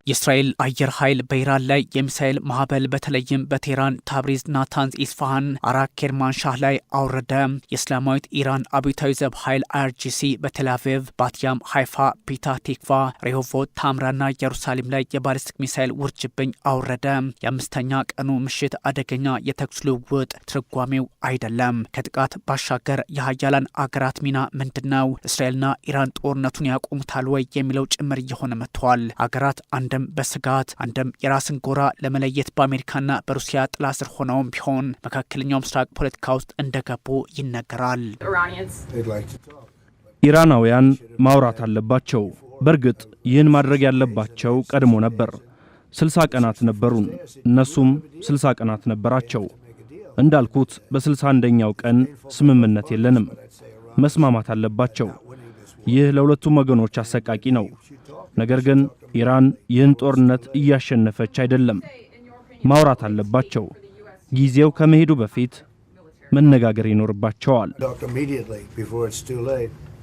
የእስራኤል አየር ኃይል በኢራን ላይ የሚሳኤል ማዕበል በተለይም በቴህራን፣ ታብሪዝ፣ ናታንዝ፣ ኢስፋሃን፣ አራክ፣ ኬርማንሻህ ላይ አወረደ። የእስላማዊት ኢራን አብዮታዊ ዘብ ኃይል IRGC በቴልአቪቭ፣ ባትያም፣ ሃይፋ፣ ፒታ ቲክቫ፣ ሬሆቮት፣ ታምራና ኢየሩሳሌም ላይ የባሊስቲክ ሚሳኤል ውርጅብኝ አወረደ። የአምስተኛ ቀኑ ምሽት አደገኛ የተኩስ ልውውጥ ትርጓሜው አይደለም። ከጥቃት ባሻገር የሀያላን አገራት ሚና ምንድን ነው? እስራኤልና ኢራን ጦርነቱን ያቆሙታል ወይ የሚለው ጭምር እየሆነ መጥቷል። አገራት አንድም በስጋት አንድም የራስን ጎራ ለመለየት በአሜሪካና በሩሲያ ጥላ ስር ሆነውም ቢሆን መካከለኛው ምስራቅ ፖለቲካ ውስጥ እንደገቡ ይነገራል። ኢራናውያን ማውራት አለባቸው። በእርግጥ ይህን ማድረግ ያለባቸው ቀድሞ ነበር። 60 ቀናት ነበሩን፣ እነሱም 60 ቀናት ነበራቸው። እንዳልኩት በ61ኛው ቀን ስምምነት የለንም። መስማማት አለባቸው። ይህ ለሁለቱም ወገኖች አሰቃቂ ነው። ነገር ግን ኢራን ይህን ጦርነት እያሸነፈች አይደለም። ማውራት አለባቸው። ጊዜው ከመሄዱ በፊት መነጋገር ይኖርባቸዋል።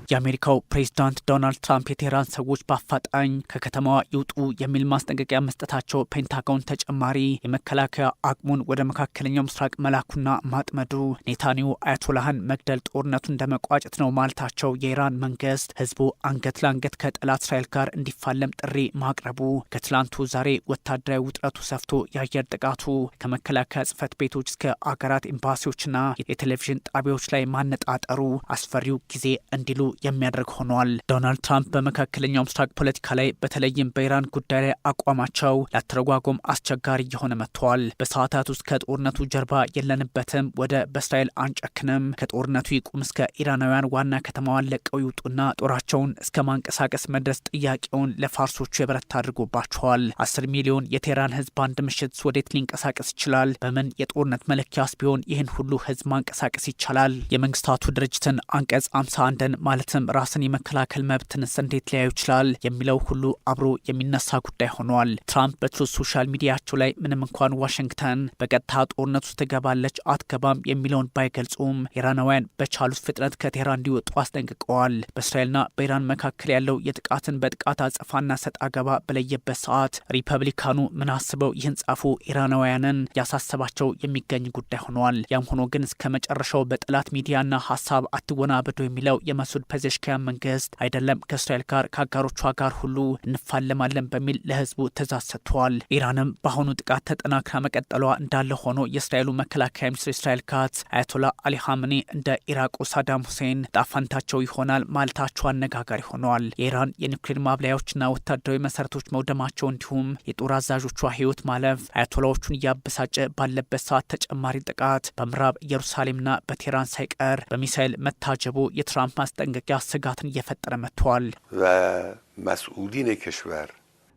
የአሜሪካው ፕሬዚዳንት ዶናልድ ትራምፕ የቴህራን ሰዎች በአፋጣኝ ከከተማዋ ይውጡ የሚል ማስጠንቀቂያ መስጠታቸው፣ ፔንታጎን ተጨማሪ የመከላከያ አቅሙን ወደ መካከለኛው ምስራቅ መላኩና ማጥመዱ፣ ኔታንያሁ አያቶላህን መግደል ጦርነቱን እንደመቋጨት ነው ማለታቸው፣ የኢራን መንግስት ህዝቡ አንገት ለአንገት ከጠላት እስራኤል ጋር እንዲፋለም ጥሪ ማቅረቡ፣ ከትላንቱ ዛሬ ወታደራዊ ውጥረቱ ሰፍቶ የአየር ጥቃቱ ከመከላከያ ጽህፈት ቤቶች እስከ አገራት ኤምባሲዎችና የቴሌቪዥን ጣቢያዎች ላይ ማነጣጠሩ አስፈሪው ጊዜ እንዲሉ የሚያደርግ ሆኗል። ዶናልድ ትራምፕ በመካከለኛው ምስራቅ ፖለቲካ ላይ በተለይም በኢራን ጉዳይ ላይ አቋማቸው ለአተረጓጎም አስቸጋሪ እየሆነ መጥቷል። በሰዓታት ውስጥ ከጦርነቱ ጀርባ የለንበትም፣ ወደ በእስራኤል አንጨክንም፣ ከጦርነቱ ይቁም እስከ ኢራናውያን ዋና ከተማዋን ለቀው ይውጡና ጦራቸውን እስከ ማንቀሳቀስ መድረስ ጥያቄውን ለፋርሶቹ የበረታ አድርጎባቸዋል። 10 ሚሊዮን የቴህራን ህዝብ በአንድ ምሽት ወዴት ሊንቀሳቀስ ይችላል? በምን የጦርነት መለኪያስ ቢሆን ይህን ሁሉ ህዝብ ማንቀሳቀስ ይቻላል? የመንግስታቱ ድርጅትን አንቀጽ 51ን ማለትም ራስን የመከላከል መብትንስ እንዴት ሊያዩ ይችላል የሚለው ሁሉ አብሮ የሚነሳ ጉዳይ ሆኗል። ትራምፕ በ Truth Social ሚዲያቸው ላይ ምንም እንኳን ዋሽንግተን በቀጥታ ጦርነት ውስጥ ትገባለች አትገባም የሚለውን ባይገልጹም ኢራናውያን በቻሉት ፍጥነት ከቴህራን እንዲወጡ አስጠንቅቀዋል። በእስራኤልና በኢራን መካከል ያለው የጥቃትን በጥቃት አጸፋና ሰጥ አገባ በለየበት ሰዓት ሪፐብሊካኑ ምን አስበው ይህን ጻፉ ኢራናውያንን ያሳሰባቸው የሚገኝ ጉዳይ ሆኗል። ያም ሆኖ ግን እስከ መጨረሻው በጠላት ሚዲያና ሀሳብ አትወናበዱ የሚለው የመሱድ ፔዜሽኪያን መንግስት አይደለም ከእስራኤል ጋር ከአጋሮቿ ጋር ሁሉ እንፋለማለን በሚል ለህዝቡ ትእዛዝ ሰጥቷል። ኢራንም በአሁኑ ጥቃት ተጠናክራ መቀጠሏ እንዳለ ሆኖ የእስራኤሉ መከላከያ ሚኒስትር እስራኤል ካትዝ አያቶላ አሊ ሀምኔ እንደ ኢራቁ ሳዳም ሁሴን እጣፋንታቸው ይሆናል ማለታቸው አነጋጋሪ ሆኗል። የኢራን የኒውክሌር ማብላያዎችና ወታደራዊ መሰረቶች መውደማቸው እንዲሁም የጦር አዛዦቿ ህይወት ማለፍ አያቶላዎቹን እያበሳጨ ባለበት ሰዓት ተጨማሪ ጥቃት በምዕራብ ኢየሩሳሌምና በቴህራን ሳይቀር በሚሳኤል መታጀቡ የትራምፕ ማስጠንቀቂያ ስጋትን እየፈጠረ መጥቷል።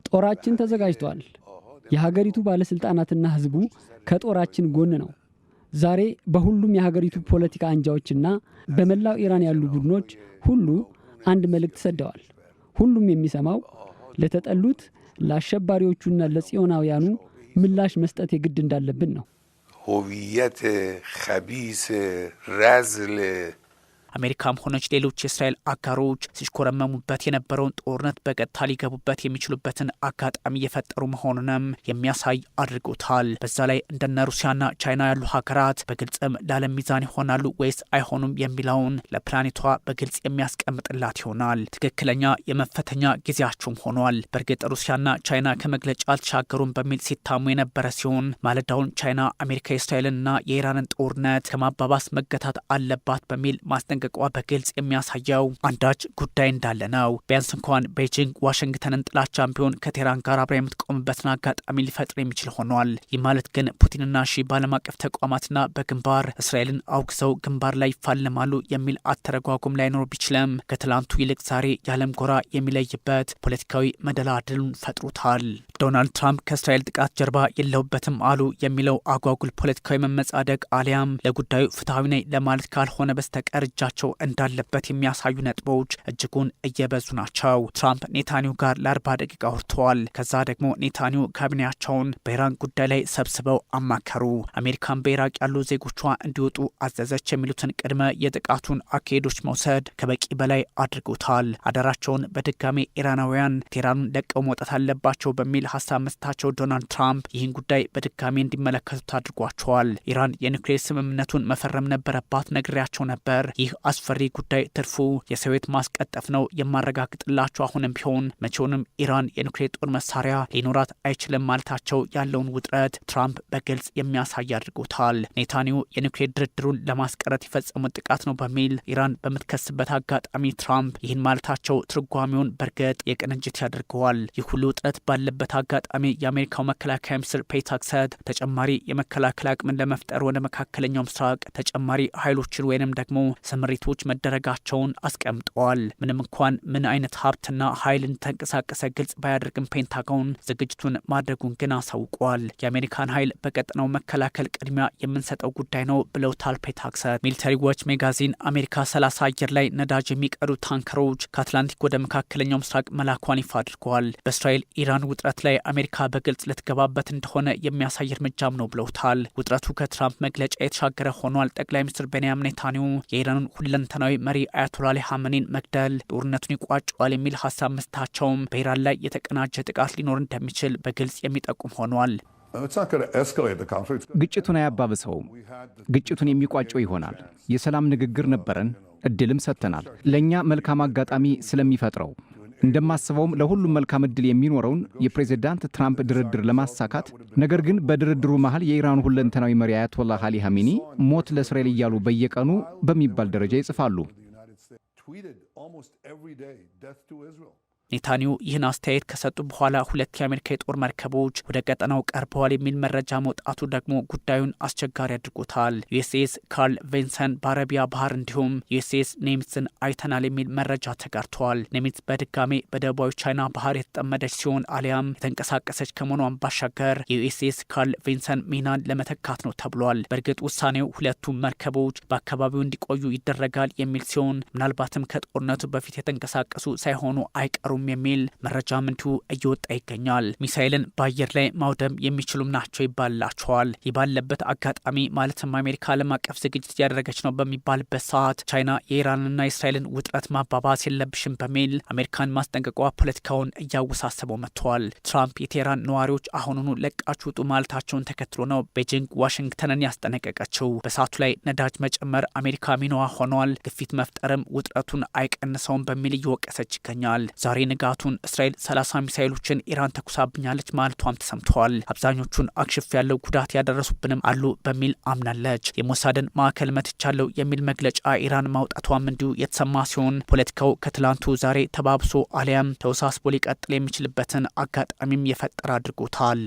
ጦራችን ተዘጋጅቷል። የሀገሪቱ ባለሥልጣናትና ሕዝቡ ከጦራችን ጎን ነው። ዛሬ በሁሉም የሀገሪቱ ፖለቲካ አንጃዎችና በመላው ኢራን ያሉ ቡድኖች ሁሉ አንድ መልእክት ሰደዋል። ሁሉም የሚሰማው ለተጠሉት ለአሸባሪዎቹና ለጽዮናውያኑ ምላሽ መስጠት የግድ እንዳለብን ነው። هویت خبیث رذل አሜሪካም ሆነች ሌሎች የእስራኤል አጋሮች ሲሽኮረመሙበት የነበረውን ጦርነት በቀጥታ ሊገቡበት የሚችሉበትን አጋጣሚ እየፈጠሩ መሆኑንም የሚያሳይ አድርጎታል። በዛ ላይ እንደነ ሩሲያና ቻይና ያሉ ሀገራት በግልጽም ለዓለም ሚዛን ይሆናሉ ወይስ አይሆኑም የሚለውን ለፕላኔቷ በግልጽ የሚያስቀምጥላት ይሆናል። ትክክለኛ የመፈተኛ ጊዜያቸውም ሆኗል። በእርግጥ ሩሲያና ቻይና ከመግለጫ አልተሻገሩም በሚል ሲታሙ የነበረ ሲሆን ማለዳውን ቻይና አሜሪካ የእስራኤልንና የኢራንን ጦርነት ከማባባስ መገታት አለባት በሚል ማስጠንቀቋ በግልጽ የሚያሳየው አንዳች ጉዳይ እንዳለ ነው። ቢያንስ እንኳን ቤጂንግ ዋሽንግተንን ጥላቻም ቢሆን ከቴህራን ጋር አብራ የምትቆምበትን አጋጣሚ ሊፈጥር የሚችል ሆኗል። ይህ ማለት ግን ፑቲንና ሺ በዓለም አቀፍ ተቋማትና በግንባር እስራኤልን አውግዘው ግንባር ላይ ይፋለማሉ የሚል አተረጓጎም ላይኖር ቢችልም ከትላንቱ ይልቅ ዛሬ የዓለም ጎራ የሚለይበት ፖለቲካዊ መደላድሉን ፈጥሮታል። ዶናልድ ትራምፕ ከእስራኤል ጥቃት ጀርባ የለሁበትም አሉ የሚለው አጓጉል ፖለቲካዊ መመጻደቅ አሊያም ለጉዳዩ ፍትሐዊ ነኝ ለማለት ካልሆነ በስተቀር እጃቸው እጃቸው እንዳለበት የሚያሳዩ ነጥቦች እጅጉን እየበዙ ናቸው። ትራምፕ ኔታንያሁ ጋር ለ40 ደቂቃ አውርተዋል። ከዛ ደግሞ ኔታንያሁ ካቢኔያቸውን በኢራን ጉዳይ ላይ ሰብስበው አማከሩ። አሜሪካን በኢራቅ ያሉ ዜጎቿ እንዲወጡ አዘዘች የሚሉትን ቅድመ የጥቃቱን አካሄዶች መውሰድ ከበቂ በላይ አድርጎታል። አደራቸውን በድጋሜ ኢራናውያን ቴህራኑን ለቀው መውጣት አለባቸው በሚል ሀሳብ መስጠታቸው ዶናልድ ትራምፕ ይህን ጉዳይ በድጋሜ እንዲመለከቱት አድርጓቸዋል። ኢራን የኒውክሌር ስምምነቱን መፈረም ነበረባት፣ ነግሬያቸው ነበር። ይህ አስፈሪ ጉዳይ ትርፉ የሰው ሕይወት ማስቀጠፍ ነው። የማረጋግጥላቸው አሁንም ቢሆን መቼውንም ኢራን የኒውክሌር ጦር መሳሪያ ሊኖራት አይችልም ማለታቸው ያለውን ውጥረት ትራምፕ በግልጽ የሚያሳይ አድርጎታል። ኔታንያሁ የኒውክሌር ድርድሩን ለማስቀረት የፈጸሙት ጥቃት ነው በሚል ኢራን በምትከስበት አጋጣሚ ትራምፕ ይህን ማለታቸው ትርጓሜውን በእርግጥ የቅንጅት ያደርገዋል። ይህ ሁሉ ውጥረት ባለበት አጋጣሚ የአሜሪካው መከላከያ ሚኒስትር ፔት ሄግሴት ተጨማሪ የመከላከል አቅምን ለመፍጠር ወደ መካከለኛው ምስራቅ ተጨማሪ ኃይሎችን ወይንም ደግሞ ስምሪቶች መደረጋቸውን አስቀምጠዋል። ምንም እንኳን ምን አይነት ሀብትና ኃይል እንደተንቀሳቀሰ ግልጽ ባያደርግም ፔንታጎን ዝግጅቱን ማድረጉን ግን አሳውቋል። የአሜሪካን ኃይል በቀጠናው መከላከል ቅድሚያ የምንሰጠው ጉዳይ ነው ብለውታል ፔት ሄግሴት። Military Watch Magazine አሜሪካ 30 አየር ላይ ነዳጅ የሚቀዱ ታንከሮች ከአትላንቲክ ወደ መካከለኛው ምስራቅ መላኳን ይፋ አድርገዋል። በእስራኤል ኢራን ውጥረት ላይ አሜሪካ በግልጽ ልትገባበት እንደሆነ የሚያሳይ እርምጃም ነው ብለውታል። ውጥረቱ ከትራምፕ መግለጫ የተሻገረ ሆኗል። ጠቅላይ ሚኒስትር ቤንያሚን ኔታንያሁ የኢራኑን ሁለንተናዊ መሪ አያቶላ አሊ ኻሜኒን መግደል ጦርነቱን ይቋጨዋል የሚል ሀሳብ መስጠታቸውም በኢራን ላይ የተቀናጀ ጥቃት ሊኖር እንደሚችል በግልጽ የሚጠቁም ሆኗል። ግጭቱን አያባብሰውም። ግጭቱን የሚቋጨው ይሆናል። የሰላም ንግግር ነበረን፣ እድልም ሰጥተናል። ለእኛ መልካም አጋጣሚ ስለሚፈጥረው፣ እንደማስበውም ለሁሉም መልካም እድል የሚኖረውን የፕሬዚዳንት ትራምፕ ድርድር ለማሳካት። ነገር ግን በድርድሩ መሃል የኢራኑ ሁለንተናዊ መሪ አያቶላህ አሊ ኻሜኒ ሞት ለእስራኤል እያሉ በየቀኑ በሚባል ደረጃ ይጽፋሉ። Almost every day, "Death to Israel." ኔታንያሁ ይህን አስተያየት ከሰጡ በኋላ ሁለት የአሜሪካ የጦር መርከቦች ወደ ቀጠናው ቀርበዋል የሚል መረጃ መውጣቱ ደግሞ ጉዳዩን አስቸጋሪ አድርጎታል። ዩኤስኤስ ካርል ቪንሰን በአረቢያ ባህር እንዲሁም ዩኤስኤስ ኒሚትዝን አይተናል የሚል መረጃ ተጋርተዋል። ኒሚትዝ በድጋሜ በደቡባዊ ቻይና ባህር የተጠመደች ሲሆን አሊያም የተንቀሳቀሰች ከመሆኗን ባሻገር የዩኤስኤስ ካርል ቪንሰን ሚናን ለመተካት ነው ተብሏል። በእርግጥ ውሳኔው ሁለቱም መርከቦች በአካባቢው እንዲቆዩ ይደረጋል የሚል ሲሆን ምናልባትም ከጦርነቱ በፊት የተንቀሳቀሱ ሳይሆኑ አይቀሩም የሚል መረጃም እንዲሁ እየወጣ ይገኛል። ሚሳኤልን በአየር ላይ ማውደም የሚችሉም ናቸው ይባልላቸዋል። ይህ ባለበት አጋጣሚ፣ ማለትም አሜሪካ ዓለም አቀፍ ዝግጅት እያደረገች ነው በሚባልበት ሰዓት፣ ቻይና የኢራንና የእስራኤልን ውጥረት ማባባስ የለብሽም በሚል አሜሪካን ማስጠንቀቋ ፖለቲካውን እያወሳሰበው መጥተዋል። ትራምፕ የቴህራን ነዋሪዎች አሁኑኑ ለቃችሁ ውጡ ማለታቸውን ተከትሎ ነው ቤጂንግ ዋሽንግተንን ያስጠነቀቀችው። በእሳቱ ላይ ነዳጅ መጨመር አሜሪካ ሚናዋ ሆኗል፣ ግፊት መፍጠርም ውጥረቱን አይቀንሰውም በሚል እየወቀሰች ይገኛል። ዛሬ ንጋቱን እስራኤል 30 ሚሳይሎችን ኢራን ተኩሳብኛለች ማለቷም ተሰምተዋል። አብዛኞቹን አክሽፌያለው፣ ጉዳት ያደረሱብንም አሉ በሚል አምናለች። የሞሳድን ማዕከል መትቻለው የሚል መግለጫ ኢራን ማውጣቷም እንዲሁ የተሰማ ሲሆን ፖለቲካው ከትላንቱ ዛሬ ተባብሶ አሊያም ተወሳስቦ ሊቀጥል የሚችልበትን አጋጣሚም የፈጠረ አድርጎታል።